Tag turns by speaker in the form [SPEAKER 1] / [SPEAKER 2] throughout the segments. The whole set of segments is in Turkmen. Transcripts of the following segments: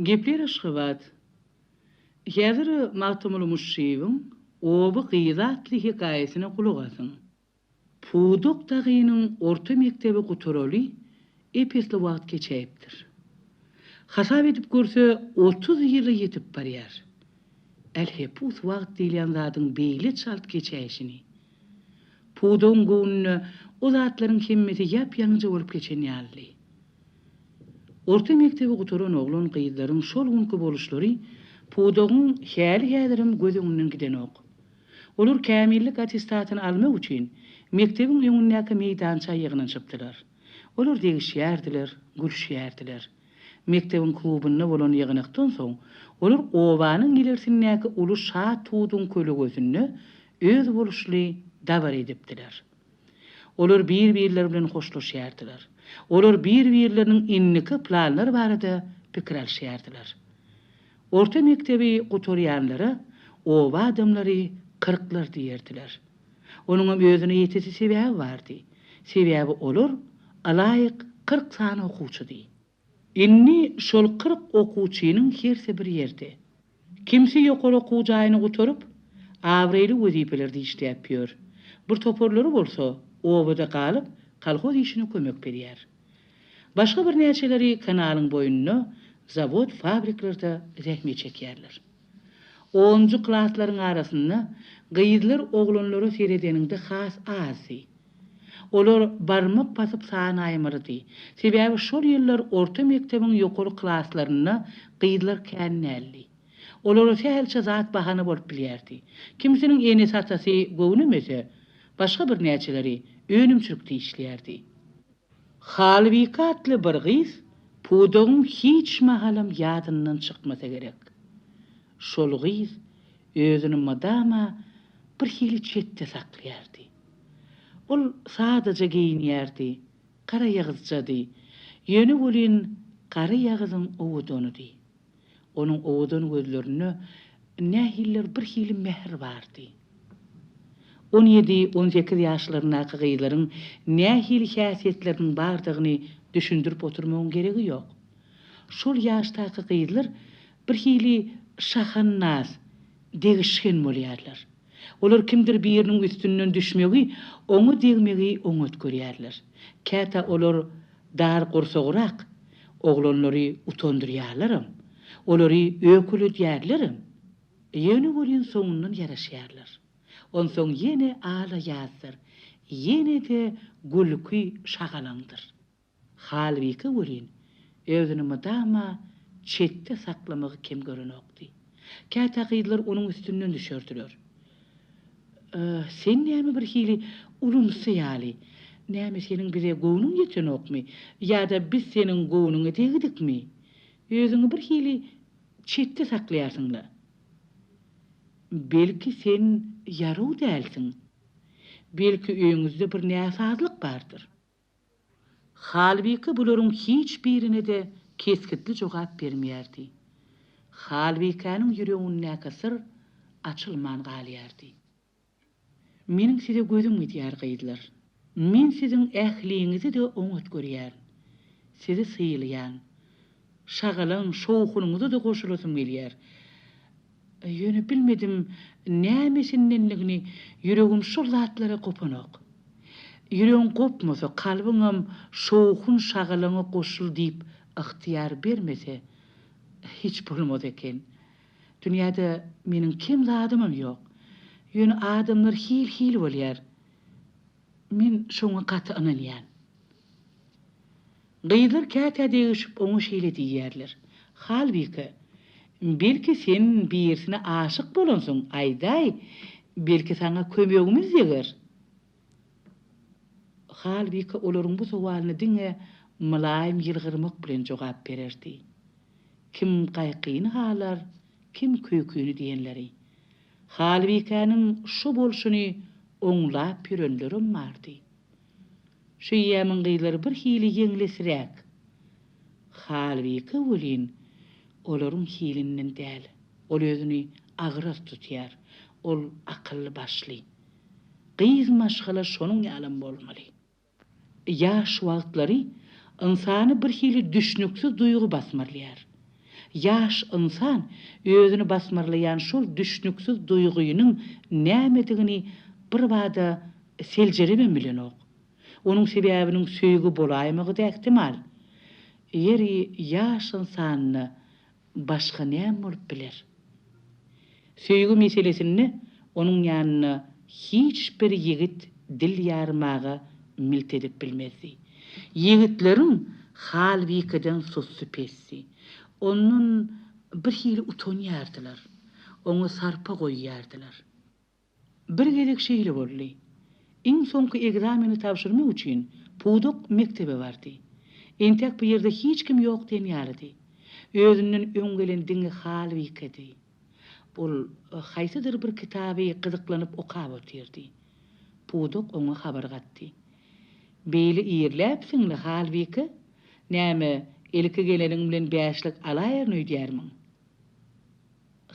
[SPEAKER 1] Gepler Aşgabat. Häzir Magtymguly Muşşyýewiň Oba gyzy atly hekaýasyna gulak asyň. Pudak dagynyň orta mekdebi gutaraly ep-esli wagt geçäýipdir. Hasap edip görse, 30 ýyla ýetip barýar. Älhepus wagt diýilýän zadyň beýle çalt geçäýşini. Pudagyň göwnüne o zatlaryň hemmesi ýap-ýaňyja bolup geçen ýalydy. Orta mekdebi gutaran oglan-gyzlaryň şol günki boluşlary Pudagyň häli-häzirem göz öňünden gidenok. Olar kämillik attestatyny almak üçin mekdebiň öňündäki meýdança ýygnanyşypdylar. Olar degişýärdiler, gülüşýärdiler. Mekdebiň klubynda bolan ýygnakdan soň, olar obanyň ilersindäki uly şa tuduň kölegesinde özboluşly dabara edipdiler. Olar bir-birleri bilen hoşlaşýardylar. Olar bir-birleriniň indiki planlary barada pikir alyşýardylar. Orta mekdebi gutarýanlara oba adamlary kyrklar diýerdiler. Onuňam özüne ýetesi sebäbi bardy. Sebäbi olar ylaýyk 40 sany okuwçydy. Indi şol 40 okuwçynyň hersi bir ýerde. Kimsi ýokary okuw jaýyny gutaryp, abraýly wezipelerde işläp ýör. Bir toparlary bolsa obada galyp, kolhoz işine kömek berýär. Başga birnäçeleri kanalyň boýunda zawod-fabriklerde zähmet çekýärler. Onunjy klaslaryň arasynda gyzlar oglanlara seredeniňde has azdy. Olar barmak basyp sanaýmalydy. Sebäbi şol ýyllar orta mekdebiň ýokary klaslarynda gyzlar kän däldi. Olara sähelçe zat bahana bolup bilýärdi. Kimisiniň enesi-atasy göwnemese, başga birnäçeleri önümçilikde işleýärdi. Halybike atly bir gyz Pudagyň hiç mahalam ýadyndan çykmasa gerek. Şol gyz özüni mydama bir hili çetde saklaýardy. Ol sadaja geýinýärdi, garaýagyzjady, ýöne welin garaýagyzyň owadanydy. Onuň owadan gözlerinde nähilidir bir hili mähir bardy. On ýedi, on sekiz ýaşlaryndaky gyzlaryň nähili häsiýetleriniň bardygyny düşündirip oturmagyň geregi ýok. Şol ýaşdaky gyzlar bir hili şahannaz, degişgen bolýarlar. Olar kimdir biriniň üstünden düşmegi, oňa degmegi oňat görýärler. Käte olar dar gursagrak oglanlary utandyrýarlaram, olary öýkeledýärlerem. Ýöne welin soňundan ýaraşýarlar. Onsoň ýene ala ýazdyr, ýene-de gülki şagalaňdyr. Halbike welin, özüni mydama çetde saklamagy kem görenokdy. Käte gyzlar onuň üstünden düşerdiler. Sen näme bir hili ulumsy ýaly? Näme seniň bize göwnüň ýetenokmy? Ýa-da biz seniň göwnüňe degdikmi? Özüňi bir hili çetde saklaýarsyň-la. Belki sen ýarow dälsiň? Belki öýüňizde bir näsazlyk bardyr? Halbike bularyň hiç birine-de kesgitli jogap bermeýärdi. Halbikäniň ýüregindäki syr açylman galýardy. Meniň size gözüm gidýär, gyzlar. Men siziň ähliňizi-de oňat görýärin. Sizi sylaýan. Şagalaň, şowhunyňyza-da goşulasym gelýär. Ýöne bilmedim nämesindenligini ýüregim şol zatlara gopanok. Ýüregiň gopmasa, kalbyňam şowhun-şagalaňa goşul diýip ygtyýar bermese, hiç bolmaz eken. Dünýäde meniň kem zadymam ýok. Ýöne adamlar hil-hil bolýar. Men şoňa gaty ynanýan. Gyzlar käte degişip oňa şeýle diýýärler, Halbike, belki sen birisine aşyk bolansyň, aýdaý, belki saňa kömegimiz deger? Halbike olaryň bu sowalyna diňe mylaýym ýylgyrmak bilen jogap bererdi. Kim gaýkyny halar, kim küýküni diýenleri. Halbikäniň şu bolşuny oňlap ýörenlerem bardy. Şu eýýämiň gyzlary bir hili ýeňlesräk. Halbike welin olaryň hilinden däl. Ol özüni agras tutýar. Ol akylly-başly. Gyz maşgala şonuň ýalam bolmaly. Ýaş wagtlary ynsany bir hili düşnüksiz duýgy basmarlaýar. Ýaş ynsan özüni basmarlaýan şol düşnüksiz duýgynyň nämedigini birbada seljerebem bilenok. Onuň sebäbiniň söýgi bolaýmagy-da ähtimal. Ýeri ýaş ynsanda başga näme bolup biler? Söýgi meselesinde onuň ýanynda hiç bir ýigit dil ýarmaga milt edip bilmezdi. Ýigitleriň Halbikeden sussy pesdi. Ondan birhili utanýardylar. Oňa sarpa goýýardylar. Bir gezek şeýle boldy. Iň soňky ekzameni tabşyrmak üçin Pudak mekdebe bardy. Entäk bu ýerde hiç kim ýok diýen ýalydy. Özünden öň gelen diňe Halbikedi. Ol haýsydyr bir kitaby gyzyklanyp okap otyrdy. Pudak oňa habar gatdy. Beýle irläpsiň-le, Halbike? Näme, ilki geleniň bilen bäşlik alaýaryn öýdýärmiň?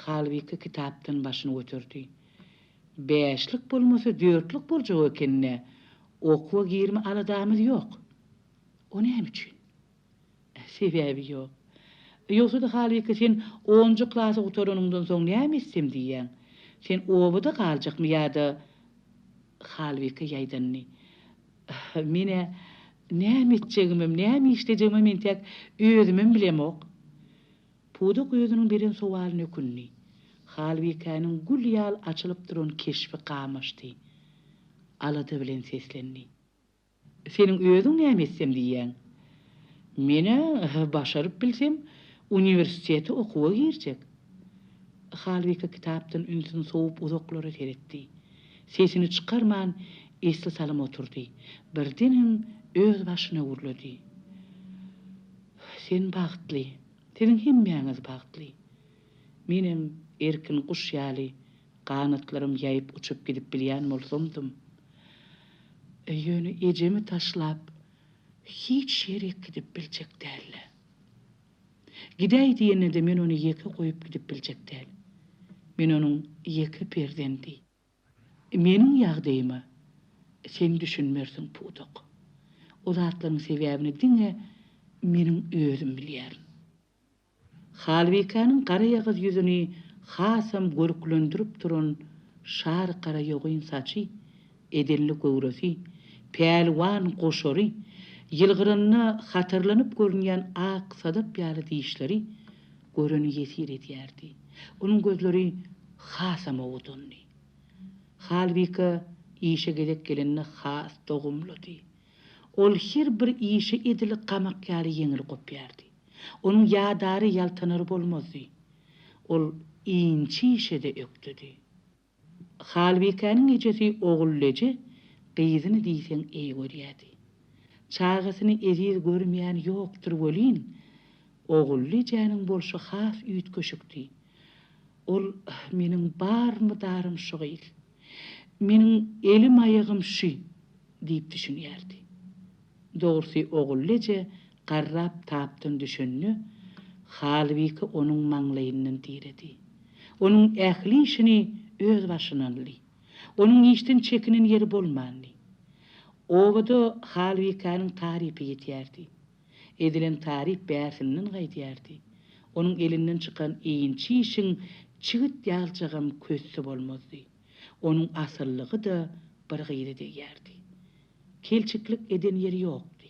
[SPEAKER 1] Halbike kitapdan başyny göterdi. Bäşlik bolmasa dörtlük boljak eken-dä, okuwa girme aladamyz ýok. O näme üçin? Sebäbi ýok. Ýogsa-da Halbike sen onunjy klasy gutaranyňdan soň näme etsem diýýäň? Sen obada galjakmy ýa-da Halbike ýaýdandy. Men-ä näme etjegimem, näme işlejegimem entäk özümem bilemok. Pudak özüniň beren sowalyna ökündi. Halbikäniň gül ýaly açylyp duran keşbi gamaşdy. Alada bilen seslendi. Seniň özüň näme etsem diýýäň? Men-ä, başaryp bilsem, uniwersitete okuwa girjek. Halbike kitapdan ünsüni sowup uzaklara seretdi. Sesini çykarman esli salym oturdy. Birdenem öz başyna gürledi. Sen bagtly. Siziň hemmäňiz bagtly. Menem erkin guş ýaly ganatlarym ýaýyp uçup gidip bilýän bolsamdym. Ýöne ejemi taşlap hiç ýerik gidip biljek däl-le. Gidäý diýende-de men ony ýeke goýup gidip biljek däl. Men onuň ýeke perzendi. Meniň ýagdaýyma sen düşünmersiň, Pudak. O zatlaryň sebäbini diňe meniň özüm bilýärin. Halbikäniň garaýagyz ýüzüni hasam görklendirip duran şar gara ýogyn saçy, edenli göwresi, pälwan goşary, ýylgyranda hatarlanyp görünýän ak sadap ýaly dişleri göreni ýesir edýärdi. Onuň gözleri hasam owadandy. Halbike işe gezek gelende has dogumlydy. Ol her bir işe edil gamak ýaly ýeňil gopýardy. Onuň ýadary, ýaltanary bolmazdy. Ol inçe işe-de ökdedi. Halbikäniň ejesi Ogulleje gyzyny diýseň eý görýärdi. Çagasyny eziz görmeýän ýokdur welin, Ogullejäniň bolşy has üýtgeşikdi. Ol, Meniň bar mydarym şu gyz. Meniň elim-aýagym şü diýip düşünýärdi. Dogrusy Ogulleje garrap tapdan düşende, Halbike onuň maňlaýyndan diredi. Onuň ähli işini öz başyna aldy. Onuň işden çekinen ýeri bolmandy. Obada Halbikäniň tarypy ýetýärdi. Edilen taryp bärsinden gaýdýardy. Onuň elinden çykan inçe işiň çigit ýaljagam kössi bolmazdy. Onuň asyllygy-da bir gyza degýärdi. Kelçiklik eden ýeri ýokdy.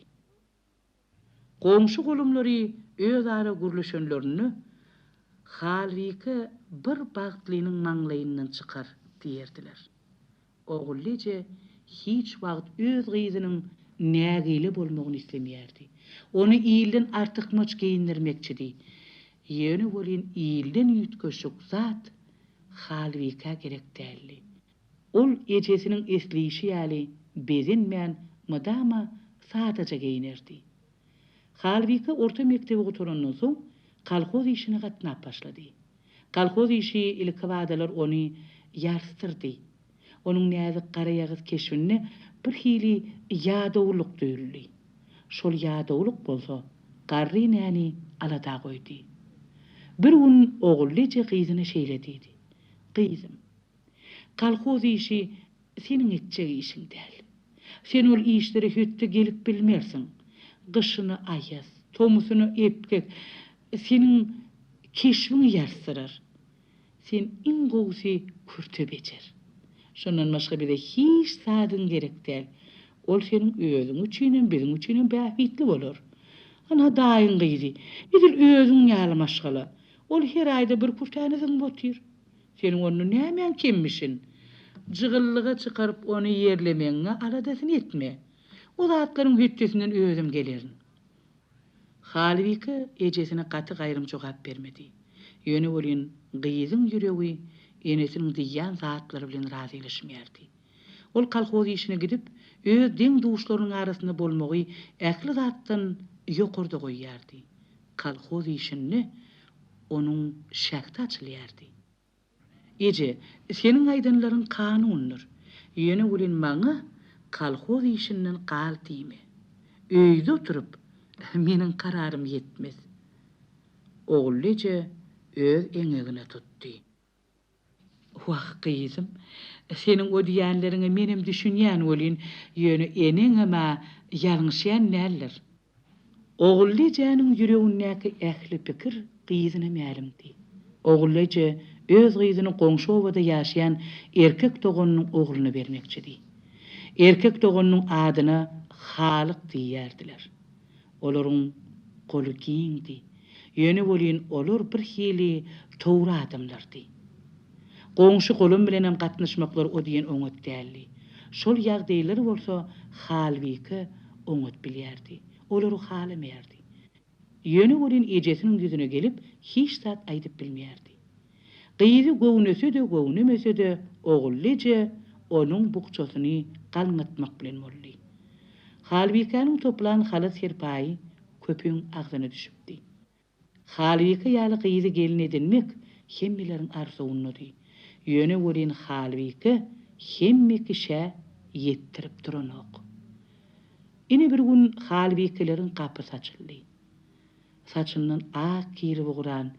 [SPEAKER 1] Goňşy-golamlary özara gürleşenlerinde, Halbike bir bagtlynyň maňlaýyndan çykar diýerdiler. Ogully eje hiç wagt öz gyzynyň nägile bolmagyny islemeýärdi. Ony ilden artykmaç geýindirmekçidi. Ýöne welin ilden üýtgeşik zat Halbikä gerek däldi. Ol ejesiniň isleýşi ýaly bezenmän mydama sadaja geýinerdi. Halbike orta mekdebi gutarandan soň kolhoz işine gatnap başlady. Kolhoz işi ilkibadalar ony ýarsdyrdy. Onuň näzik garaýagyz keşbinde bir hili ýadawlyk duýuldy. Şol ýadawlyk bolsa garry enäni alada goýdy. Bir gün Ogully eje gyzyna şeýle diýdi, Gyzym, Kolhoz işi seniň etjek işiň däl. Sen ol işlere hötde gelip bilmersiň. Gyşyna aýaz, tomusyna epgek. Seniň. Keşbiňi ýarsdyrar. Sen iň gowusy kürte bejer. Şondan başga bize hiç zadyň gerek däl. Ol seniň özüň üçinem, biziň üçinem bähbitli bolar. Ynha daýyň gyzy, edil özüň ýaly maşgala. Ol her aýda bir kürtäni zyňyp otyr. Seniň onda nämäň kemmişin? Jygyllyga çykaryp ony ýerlemegiňe aladasyny etme. O zatlaryň hötdesinden özüm gelerin. Halybike ejesine gaty gaýrym jogap bermedi. Ýöne welin gyzyň ýüregi enesiniň diýýän zatlary bilen razylaşmaýardy. Ol kolhoz işine gidip, öz deň-duşlarynyň arasynda bolmagy ähli zatdan ýokarda goýýardy. Kolhoz işinde onuň şähdi açylýardy. Eje, seniň aýdanlaryň kanundyr. Ýöne welin maňa kolhoz işinden gal diýme. Öýde oturyp, meniň kararym ýetmez. Ogully eje öz eňegine tutdy. Wah, gyzym, seniň o diýýänleriňe menem düşünýän welin, ýöne eneňem-ä ýalňyşýan däldir. Ogully ejäniň ýüregindäki ähli pikir gyzyna mälimdi. Ogully eje öz gyzyny goňşy obada ýaşaýan erkek doganynyň ogluna bermekçidi. Erkek doganynyň adyna Halyk diýýärdiler. Olaryň goly giňdi. Ýöne welin olar birhili towra adamlardy. Goňşy-golam bilenem gatnaşmaklary o diýen oňat däldi. Şol ýagdaýlary bolsa Halbike oňat bilýärdi. Olary halamaýardy. Ýöne welin ejesiniň ýüzüne gelip hiç zat aýdyp bilmeýärdi. Gyzy göwnese-de göwnemese-de Ogully eje onuň bukjasyny galňatmak bilen boldy. Halbikäniň toplan halat-serpaýy köpüň agzyna düşüpdi. Halbike ýaly gyzy gelin edinmek hemmeleriň arzuwyndady. Ýöne welin Halbike hemme kişä ýetdirip duranok. Ine bir gün Halbikeleriň gapysy açyldy. Saçyndan ak girip ugran,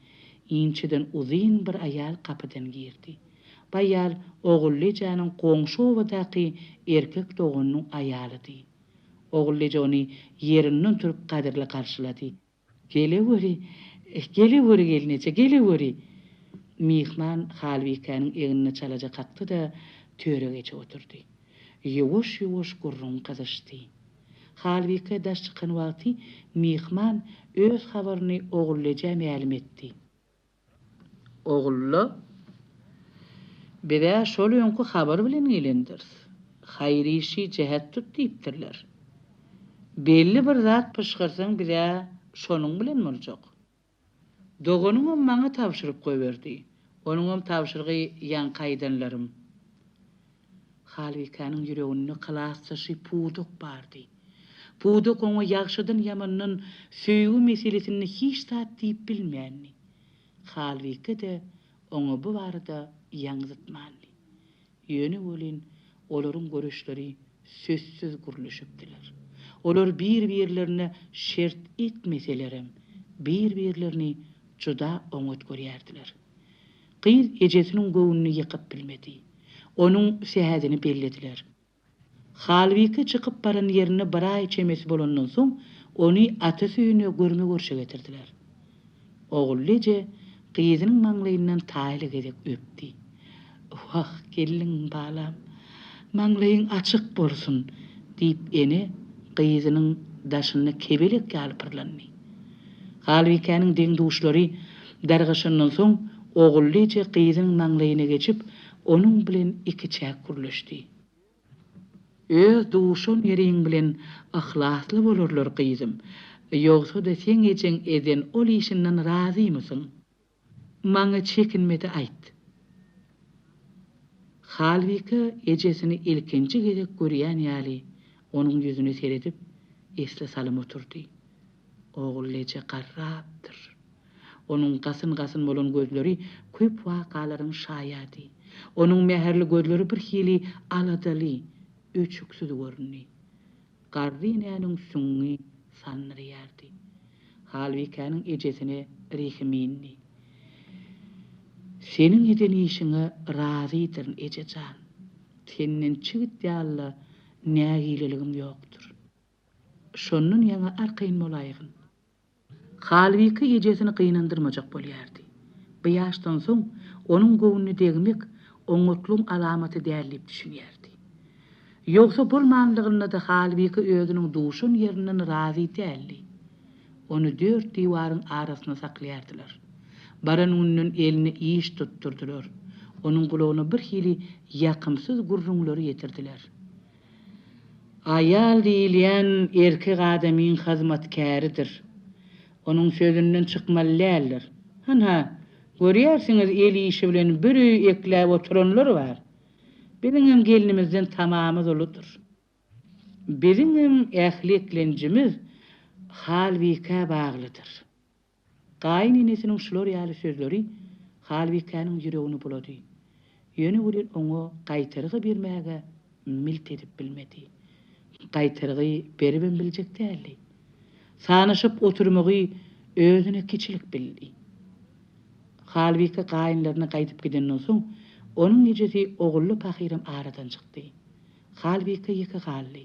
[SPEAKER 1] inçeden uzyn bir aýal gapydan girdi. Bu aýal Ogully ejäniň goňşy obadaky erkek doganynyň aýalydy. Ogully eje ony ýerinden turup gadyrly garşylady. Geleweri, geleweri gelneje, geleweri! Myhman Halbikäniň egnine çalaja kakdy-da, töre geçip oturdy. Ýuwaş-ýuwaş gürrüň gyzyşdy. Halbike daş çykan wagty myhman öz habaryny Ogullejä mälim etdi. Ogulla, biz-ä şol öňki habar bilen gelendiris. Haýyr işi jähet tut diýipdirler. Belli bir zat pyşgyrsaň biz-ä şonuň bilen boljak. Doganyňam maňa tabşyryp goýberdi. Onuňam tabşyrygy ýaňky aýdanlarym. Halbikäniň ýüreginde klasdaşy Pudak bardy. Pudak oňa ýagşydan-ýamandan söýgi meselesinde hiç zat diýip bilmändi. Halbike-de oňa bu barada ýaňzytmandy. Ýöne welin olaryň göreçleri sözsüz gürleşipdiler. Olar bir-birlerine şert etmeselerem, bir-birlerini juda oňat görýärdiler. Gyz ejesiniň göwnüni ýykyp bilmedi. Onuň sähedini bellediler. Halbike çykyp baran ýerinde bir aý çemesi bolandan soň, ony atasy öýüne görme-görşe getirdiler. Ogully eje gyzynyň maňlaýyndan taýly gezek öpdi. Wah, gelin balam, maňlaýyň açyk bolsun! diýip, ene gyzynyň daşynda kebelek ýaly pyrlandy. Halbikäniň deň-duşlary dargaşandan soň, Ogully eje gyzynyň maňlaýyna geçip, onuň bilen ikiçäk gürleşdi. Öz duşan ýeriň bilen yhlasly bolarlar, gyzym. Ýogsa-da seň ejeň eden ol işinden razymysyň? Maňa çekinme-de aýt. Halbike ejesini ilkinji gezek görýän ýaly, onuň ýüzüne seredip, esli salym oturdy. Ogulleje garrapdyr. Onuň gasyn-gasyn bolan gözleri köp wakalaryň şaýady. Onuň mähirli gözleri birhili aladaly, öçüksiz göründi. Garry enäniň süňňi sandyraýardy. Halbikäniň ejesine rehimi indi. Seniň eden işiňe razydyryn, eje jan. Senden çigit ýaly-da nägileligim ýokdur. Şondan ýaňa arkaýyn bolaýgyn. Halbike ejesini gynandyrmajak bolýardy. Bu ýaşdan soň onuň göwnüne degmek oňatlygyň alamaty däl diýip düşünýärdi. Ýogsa bolmanlygynda-da Halbike özüniň duşan ýerinden razy däldi. Ony dört diwaryň arasynda saklaýardylar. Baran gününden eline iş tutdurdylar. Onuň gulagyna bir hili ýakymsyz gürrüňleri ýetirdiler. Aýal diýilýän erkek adamyň hyzmatkäridir. Onuň sözünden çykmaly däldir. Hanha, görýärsiňiz el işi bilen bir öý ekläp oturanlar bar. Biziňem gelnimizden tamamyz uludyr. Biziňem ähli eklenjimiz Halbikä baglydyr. Gaýyn enesiniň şular ýaly sözleri Halbikäniň ýüregini bulady. Ýöne welin oňa gaýtargy bermäge milt edip bilmedi. Gaýtargy beribem biljek däldi. Sanaşyp oturmagy özüne kiçilik bildi. Halbike gaýynlaryna gaýdyp gidenden soň, onuň ejesi Ogulla pahyram aradan çykdy. Halbike ýeke galdy.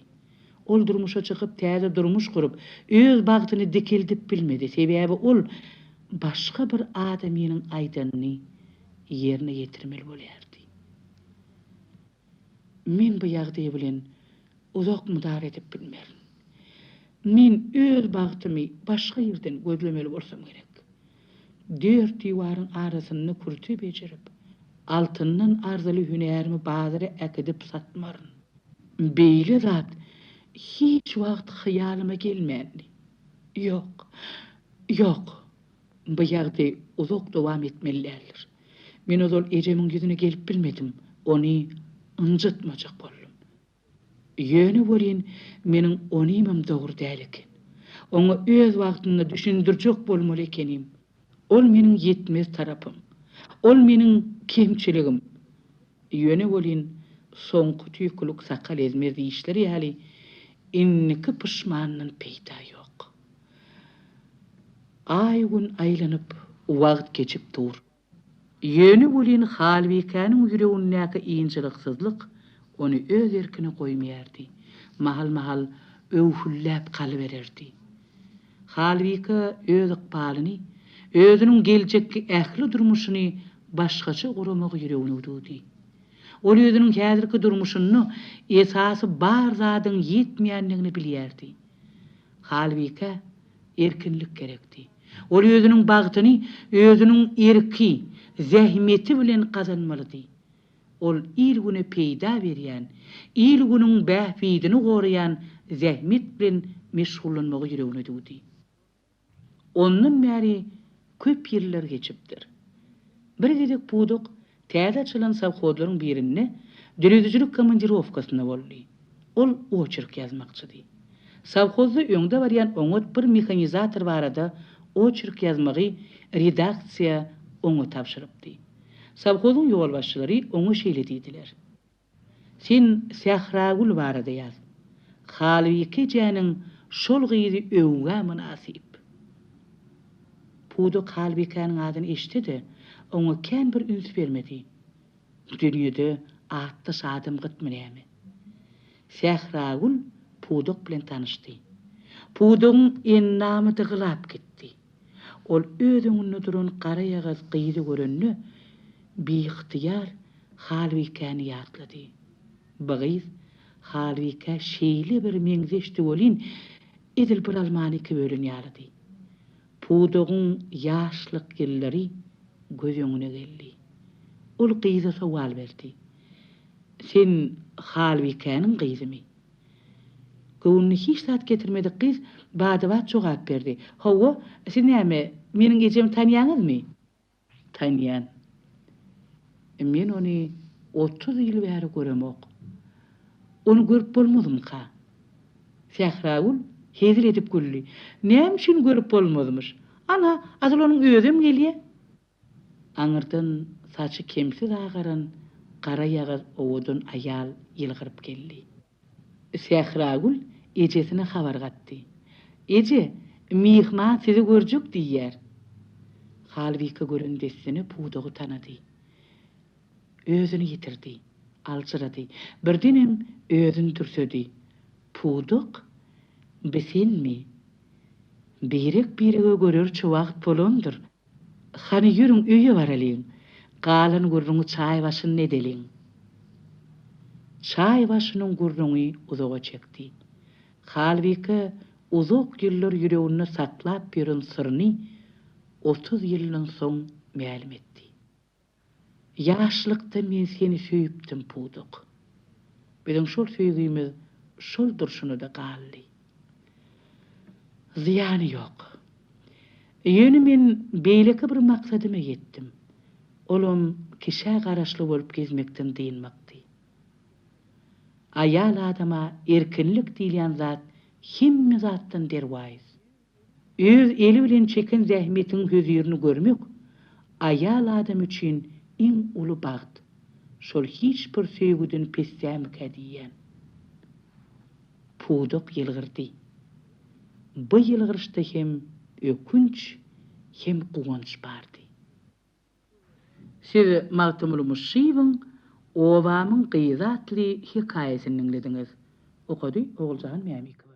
[SPEAKER 1] Ol durmuşa çykyp, täze durmuş gurup, öz bagtyny dikeldip bilmedi, sebäbi ol başga bir adamynyň aýdanyny ýerine ýetirmeli bolýardy. Men bu ýagdaý bilen uzak mydar edip bilmerin. Men öz bagtymy başga ýerden gözlemeli bolsam gerek. Dört diwaryň arasynda kürte bejerip, altyndan arzyly hünärimi bazara äkidip satmaryn. Beýle zat hiç wagt hyýalyma gelmändi. Ýok, ýok, bu ýagdaý uzak dowam etmeli däldir. Men ozal ejemiň ýüzüne gelip bilmedim, ony ynjytmajak boldum. Ýöne welin meniň onymam dogry däl eken. Oňa öz wagtynda düşündirjek bolmaly ekenim. Ol meniň ýetmez tarapym. Ol meniň kemçiligim. Ýöne welin soňky tüýkülik sakal ezmez diýişleri ýaly, indiki pyşmandan peýda ýok. Aý-gün aýlanyp, wagt geçip dur. Ýöne welin Halbikäniň ýüregindäki ynjalyksyzlyk ony öz erkine goýmaýardy, mahal-mahal öwhülläp galybererdi. Halbike öz ykbalyny, özüniň geljekki ähli durmuşyny başgaça guramagy ýüregine düwdi. Ol özüniň häzirki durmuşynda esasy bar zadyň ýetmeýändigini bilýärdi. Halbikä erkinlik gerekdi. Ol özüniň bagtyny özüniň erki, zähmeti bilen gazanmalydy. Ol il-güne peýda berýän, il-günüň bähbidini goraýan zähmet bilen meşgullanmagy ýüregine düwdi. Ondan bäri köp ýyllar geçipdir. Bir gezek Pudak täze açylan sowhozlaryň birinde döredijilik komandirowkasynda boldy. Ol oçerk ýazmakçydy. Sowhozda öňde barýan oňat bir mehanizator barada oçerk ýazmagy redaksiýa oňa tabşyrypdy. Sowhozyň ýolbaşçylary oňa şeýle diýdiler. Sen Sähragül barada ýaz. Halybike ejäniň şol gyzy öwgä mynasyp. Pudak Halybikäniň adyny eşitse-de, oňa kän bir üns bermedi. Dünýede atdaş adam gytmy näme? Sähragül Pudak bilen tanyşdy. Pudagyň endamy dygylap gitdi. Ol öz öňünde duran garaýagyz gyzy görende, biygtyýar Halbikäni ýatlady. Bu gyz Halbikä şeýle bir meňzeşdi welin, edil bir almany iki bölen ýalydy. Pudagyň ýaşlyk ýyllary göz öňüne geldi. Ol gyza sowal berdi, Sen Halbikäniň gyzymy? Göwnüne hiç zat getirmedik gyz bada-bat jogap berdi, Hawa, siz näme, meniň ejemi tanýaňyzmy? Tanýan. Men ony 30 ýyl bäri göremok. Ony görüp bolmazmyka? Sähragül hezil edip güldi. Näme üçin görüp bolmazmyş? Ana, asyl onuň özem gelýä. Aňyrdan saçy kemsiz agaran garaýagyz owadan aýal ýylgyryp geldi. Sähragül ejesine habar gatdy. Eje, myhman sizi görjek diýýär. Halbike gören dessine Pudagy tanady. Özüni ýitirdi. Aljyrady. Birdenem özüni dürsedi. Pudak, bi senmi? Birek-birege görerçe wagt bolandyr. Hany ýörüň öýe baralyň, galan gürrüňi çaý başynda edeliň. Çaý başynyň gürrüňi uzaga çekdi. Halbike uzak ýyllar ýüreginde saklap ýören syryny 30 ýyldan soň mälim etdi. Ýaşlykda men seni söýüpdim, Pudak. Biziň şol söýgimiz şol durşuna-da galdy. Zyýany ýok. Ýöne men beýleki bir maksadyma ýetdim. Olam kişä garaşly bolup gezmekden dynmakdy. Aýal adama erkinlik diýilýän zat hemme zatdan derwaýys. Öz eli bilen çeken zähmetiň hözirini görmek aýal adam üçin iň uly bagt. Şol hiç bir söýgüden pes dämikä diýýän. Pudak ýylgyrdy. Bu ýylgyryşda hem ökünç, hem guwanç bardy. Siz Magtymguly Muşşyýewiň Obamyň gyzy atly hekaýasyny diňlediňiz. Okady Oguljahan Mämikowa.